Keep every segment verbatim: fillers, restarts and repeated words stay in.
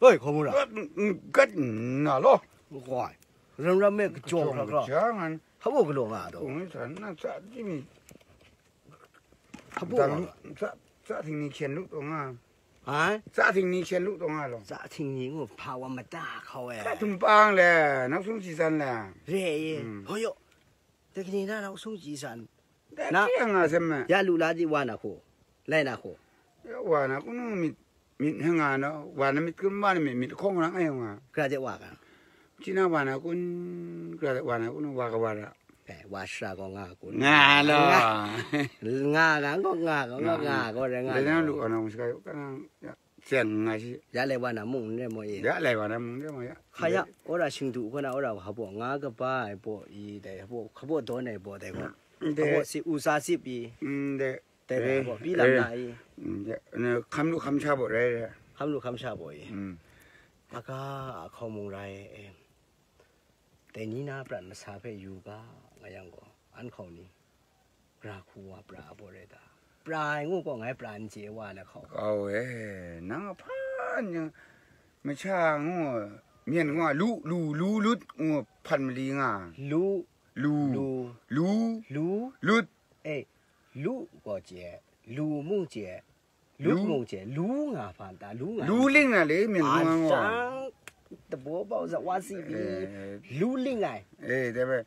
Oi, hkaw mu ra. Gat nna law. Wai. Ram ram me kacawng hkra hkra. Hpa baw galaw nga a taw? Kung san na tsa di mi. Hpa baw nga? Tsa ting ni hkyen lu taw nga. Hai? Tsa ting ni hkyen lu taw nga law. Tsa ting ni ngu hpa wa mata hkau e. Tsa tum pang le, nak sung si san le. Re ye. Ho yo. Tekni na nak sung si san. Na, na, nga sem me. Ya lu la di wa na ko. Lai na ko. Ya wa na ko nu mit, mit hanga na, wa na mit kun ba na mit, mit kong na ngai nga. Kra de wa ka. China wa na kun, kra de wa na kun, wa ka wa ra. Eh, wa shra ko nga kun. Nga lo. Nga, nga, nga ko, nga ko, nga, nga ko, re nga. Dai na lu ka na, ka na, ya. Seng nga shi. Ya lai wa na mung n re mo ye. Ya lai wa na mung n re mo ya. Hka ya, ora shingdu ko na ora hpa baw nga kaba ai baw i dai, hpa baw, hpa baw dawn ai baw dai ko. Hpa baw si u sa si pi. Ndai. Dai baw, baw pi lam na i. Ndai. Kam lu kam sha baw rai rai. Kam lu kam sha baw i. Aga a hkau mung rai e. Dai ni na prat masa hpe yu ga nga yang gaw, an hkau ni. Pra hku wa pra a baw rai ta? Pra ai ngu gaw ngai pra n chye wa na hkau. Kau e, nang a hpan yang, masha ngu, myen ngu, lu, lu, lu, lut ngu, hpan mali nga. Lu, lu, lu, lu, lu, lut. Eh, lu gaw chye, lu mung chye, lut mung chye, lu nga hpan ta, lu nga. Lu ling na le, myen ngu ngu. Tabo bau za wa si bi, lu ling ai. Eh, dai bai.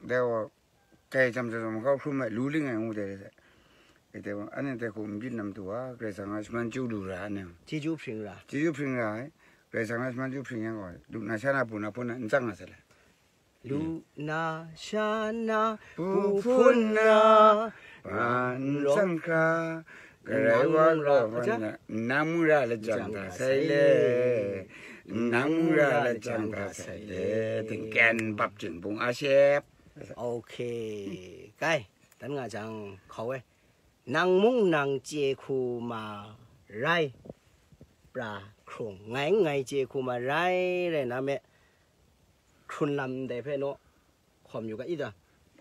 Dai wa. Kai jam jam jam kau hkrum ai, lu ling ai ngu de. E de, ane de hku n byin nam tu wa, Karai Kasang a shaman chyu lu ra ane. Chyeju hpring ra. Chyeju hpring ra ai, Karai Kasang a shaman chyu hpring yang gaw, lu na sha na bu na hpun na n tsang na sa le. Lu na sha na bu hpun na, ban tsang hkra, Karai wa raw ban na, nang mung ra lajang ta sai le, nang mung ra lajang ta sai le, tingkyan bap jingbung a shep. Ok. Kai, dan nga jang hkau e. Nang mung nang chye hku ma rai, pra hkrung, ngai ngai chye hku ma rai, rai na me, hkrun lam ndai hpe naw, hkawm yu ga i ta?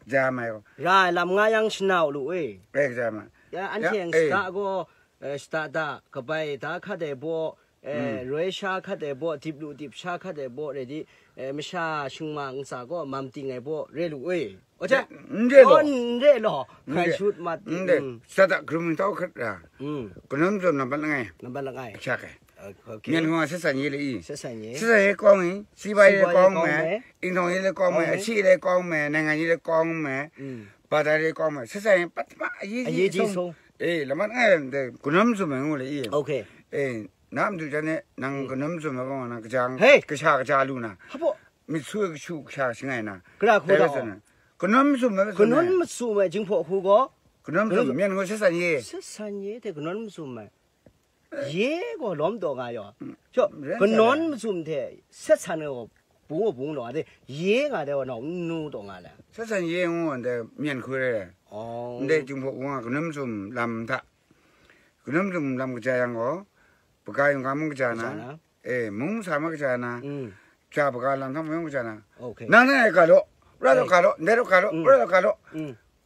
Ja mai gaw. Ra ai lam nga yang shanau lu e. E, ja mai. Ya, anhte yang shada gaw, eh, shada da, kabai da hkat ai baw, eh, roi sha hkat ai baw, dip lu dip sha hkat ai baw, rai di, eh, masha shingma ntsa gaw mam ting ai baw, re lu e. Ocha? N re law. N re law. Hkai shut mat. N re. Shada hkrum tau hkat ra. Kanawn mazum nambat langai. Nambat langai. Shak ai. Myen hkawng a ဆက်ဆံရေး le i. ဆက်ဆံရေး. ဆက်ဆံရေး ကောင်းရင် စီးပွားရေးလည်း ကောင်းမယ်. အိမ်ထောင်ရေးလည်း ကောင်းမယ်. အရှိရေးလည်း ကောင်းမယ်. နိုင်ငံရေးလည်း ကောင်းမယ်. ဘာသာရေး ကောင်းမယ်. ဆက်ဆံရေး ပထမအရေးကြီးဆုံး. အေး လမ်းမတစ်ငယ်တဲ့ ကနွမ်းစုံမယ်ငို့လေ အေး. Okay. အေး နားမတူကြနဲ့ နင် ကနွမ်းစုံမယ်ကောင်းမှာ ကကြာ ဟေး ကချာ ကချာလူနာ ဟပ်ဖို့ မစ်ဆွေးကချူ ကချာ စငိုင်နာ ကြၢးခိုးတော့ ကနွမ်းစုံမယ် ကနွမ်းစုံမယ် ကျင်းဖို့ အခုကော ကနွမ်းစုံမယ် ဆက်ဆံရေး ဆက်ဆံရေးတဲ့ ကနွမ်းစုံမယ် ရေးကို လုံးတော့ငါရော ကျို့ ကနွမ်းစုံတဲ့ ဆက်ဆံရေးကို ဘုံဘုံတော့ အတဲ့ ရေးငါတဲ့ တော့ နူတော့ငါလဲ ဆက်ဆံရေးငို့တဲ့ မင်းခွေး တဲ့ ကျင်းဖို့ ကနွမ်းစုံ လမ်းထ ကနွမ်းစုံ လမ်းကကြာ ရန်ကုန် ပကားရုံကမုန်းကကြာနာ အေး မုန်းဆာမကကြာနာ ကြာပကားလမ်းထမုန်းကကြာနာ နာနဲ့ ကတော့ ရတော့ ကတော့ နဲတော့ ကတော့ ရတော့ ကတော့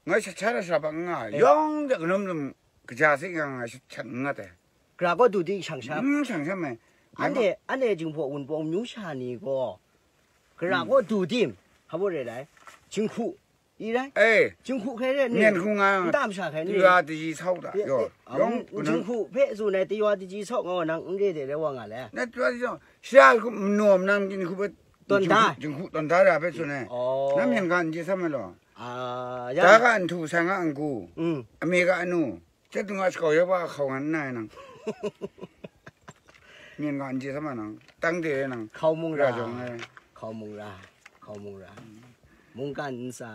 ငါချက်ချားတော့ ရှာပါ ငါ ရောင်းတဲ့ ကနွမ်းစုံ ကကြာစိတ်က ငါချက်ငတ်တယ် ကြၢးကို တူတီ ရှောင်ရှား ရှောင်ရှားမယ် အဲ့ဒီ အဲ့ဒီ ကျင်းဖို့ ဝန်ပုံ မျိုးရှာနေကော ကြၢးကို တူတီ ဟပ်ဖို့ ရဲလဲ ကျင်းခု အီရန် အေး ကျင်းခုခဲတဲ့ နင်ခုငါ တမ်းရှာခဲ တရွာတကြီးဆောက်တာ ရော ရော ကျင်းခု ဖဲ့ဆိုနေ တရွာတကြီးဆောက် ငါ နင် အင်း ရဲတယ် ရဲ ဝါ ငါ လဲ နဲ့ တရွာတကြီးဆောက် ရှာခု မနောမနမ်း ကျင်းခုပဲ တွန်တာ ကျင်းခု တွန်တာ ရ ဖဲ့ဆိုနေ နမ်း မင်း က အန် ကြီး ဆက်မယ် လို့ အာ ရ ဒါက အန်ထူ ဆန်က အန်ကူ အမေက အနူ ကျက်သူငါ စကောက်ရဲပါ ခေါင် ငါ နိုင် နင် မင်း က အန် ကြီး ဆက်မယ် နင် တန်းတယ် နင် ခေါင်မုံရာ ရာ ကြောင့် လဲ ခေါင်မုံရာ ခေါင်မုံရာ မုံက အန်စာ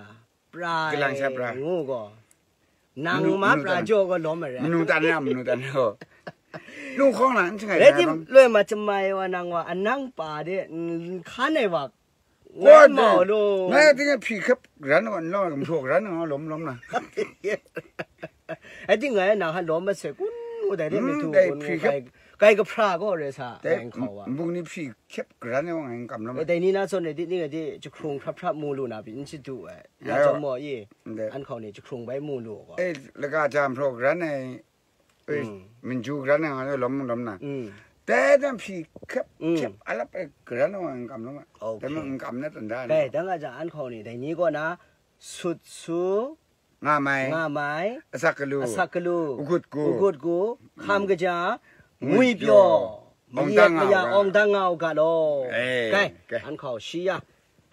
ပြာ ကလန်ဆပ်ပြာ ငို့ကော နင် မနု မပြာ မနု ကြော် က လော မရဲ မနု တန်ရ မနု တန်ရ လူ ခေါင်း လာ အင်း ချင် ငယ် ရဲ ဒီ လွဲ မ ချင် မ ဝ နင် ဝ အနင် ပါ တဲ့ ခါ နေ ပါ ကိုယ် ဝဲ မော် လို့ ငါ တင်း ဖြီ ခပ် ရန် တော့ လော မထိုး ရန် တော့ လုံး လုံး နာ အဲ့ဒီ ငါ ရ နင် ဟာ လော မဆဲ ကွန်း ကို တဲ့ မထိုး ဟွန်း ကွန်း တဲ့ ဖြီ ခပ် ကို ကိုင် ကဖျာ ကို ရဲ စာ တဲ့ ငို့ ခေါ် ဝါ ဘုံ နီ ဖြီ ခပ် ရန် တော့ ငါ ကမ် လော မ အဲ့ဒီ နီ နာ စော နေ ဒီ နေ ဒီ ကျင်းခုံ ဖြာ ဖြာ မူ လို့ နာ ပြီး အင်း ချစ် တူ ဝဲ ရ ရ ကြောင့် မော် ရေး တဲ့ အန် ခေါင် နေ ကျင်းခုံ ဘဲ မူ လို့ ကော အဲ့ လက ကြာ မထိုး ရန် နေ မင်းကျူ ကြၢး နင် ငါ လုံး လုံး နာ อืม Dai dan hpyi hkyep, mm, hkyep alap e garan ai wa n kam law ma. Okay. Dai ma n kam na tanda na. Dai, dang a ja an hkau ni, dai ni kaw na, sut su, nga mai, nga mai, asak galu, asak galu, ugut gu, ugut gu, hkam kaja, ngwi pyaw, mayat maya awng dang nga u ga law. Eh, kai, kai. An hkau shi ya,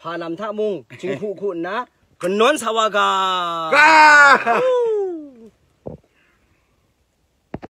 hpa lam hta mung, jinghku hku nna, kanawn sa wa ga. Ga!